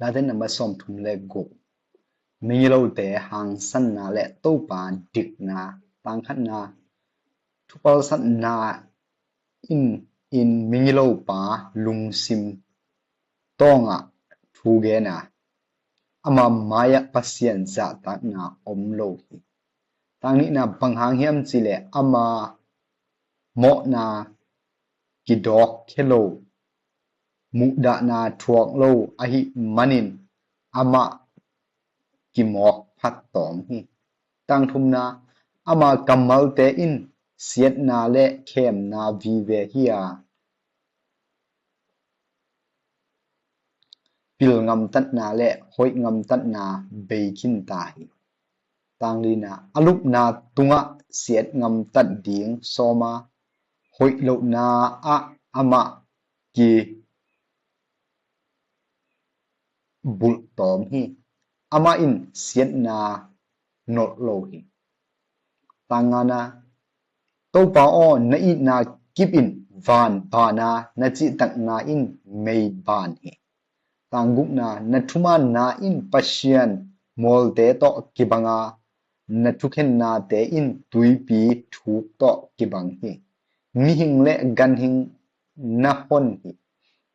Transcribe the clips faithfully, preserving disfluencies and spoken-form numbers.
Late nambat sawmthum le guk. Migilote hangsanna le Topa dikna. Tang khatna, thupalsatna in, in migilopa lungsim tawngah thu gen a, ama mai-ah Pasian zahtakna om lo hi. Tang nihna, bang hang hiam cihleh ama mawhna kidawk khia lo, muhdahna thuak lo ahih manin amah kimawk phat tawm hi. Tang thumna, ama kammalte in siatna le khemna vive hi a, pil ngamtatna le hoih ngamtatna bei khin ta hi. Tang lina, a lupna tungah siat ngamtat ding sawm a, hoih lohna ah amah kibulh tawm hi. Amah in siatna nolh lo hi. Tang ngana, Topa aw, na itna kip in van ban a, na cihtakna in mei ban hi. Tang gukna, na thumaanna in Pasian mualte tawh kibang a, na thukhennate in tuipi thuk tawh kibang hi. Mihing le ganhing na hon hi.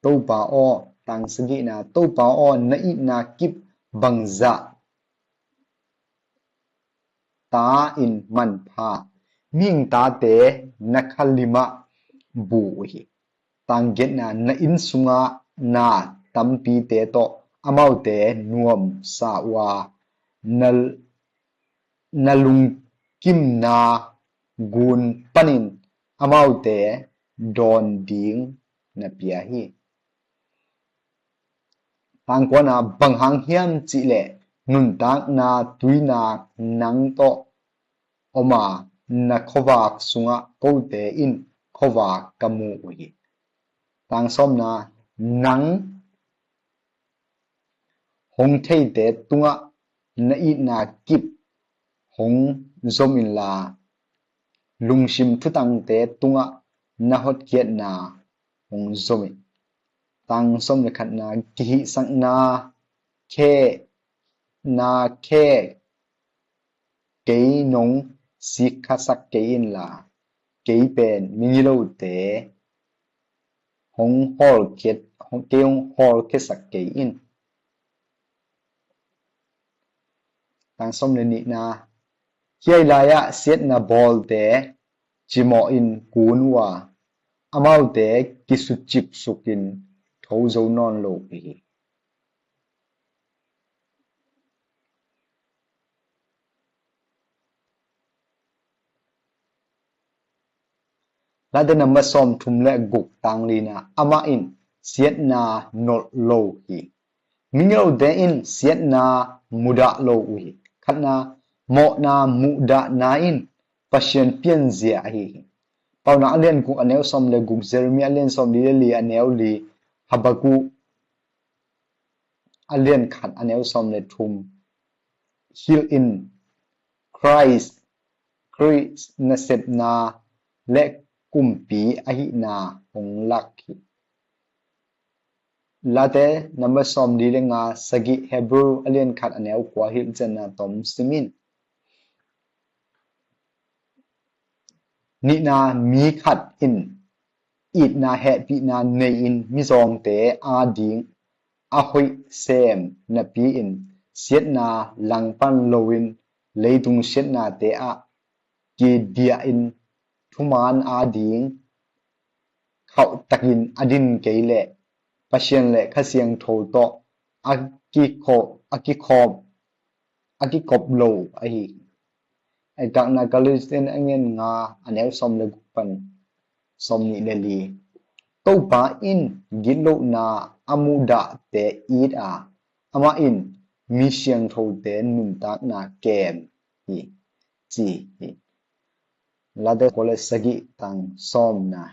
Topa aw, tang sagihna, Topa aw, na itna kip bangzah ta in manpha, mihing tate na khalimah bu uh hi. Tang giatna, na inn sungah na tampite tawh amaute nuamsa uh a, na, na lungkimna gun panin amaute dawn ding na pia hi. Tang kuana, bang hang hiam cihleh nuntakna tuinak nang tawh om a, na khuavak sungah kote in khuavak ka mu uh hi. Tang sawmna, nang hong theite tungah na itna kip hong zom inla, lungsim thutangte tungah na hotkhiatna hong zom in. Tang sawm le khatna, kihihsakna khe, na khe kei nong sikkhasak kei inla, kei pen migilote hong hawlkhiat, hong, kei hong hawlkhiasak kei in. Tang sawm le nihna, hiai lai-ah siatna bawlte cimawh in kun uh a, amaute kisutcipsuk in tho zo nawn lo uh hi. Late nambat sawmthum le guk, tang lina, amah in siatna nolh lo hi. Migilote in siatna mudah lo uh hi. Khatna, mawhna muhdahna in Pasian pianzia ahi hi. Paunak a lian guk a neu sawm le guk, Jeremiah a lian sawm li le li a neu li, Habakkuk a lian khat a neu sawm le thum, hilh in, Khrist, Khrist nasepna le kumpi ahihna hong lak hi. Late nambat sawm li le nga, sagih, Hebrew a lian khat a neu kua, hilhcianna tom sim in. Nihna, mi khat in itna hehpihna nei-in mizawngte ading a hoih sem napi-in siatna langpan loin leitung siatnate ah kidiahin thumaan ading khauhtakin a din kei leh Pasian le Kha Siangtho tawh a kikhop, a kikhop, a kikhop lo ahi. Ekakna Galatian a lian nga a neu sawm le guk pan sawm nih le li. Topa in gitlohna a muhdahte it a, amah in mi siangthote nuntakna kem hi, ci hi. Late kua le sagih, tang sawmna.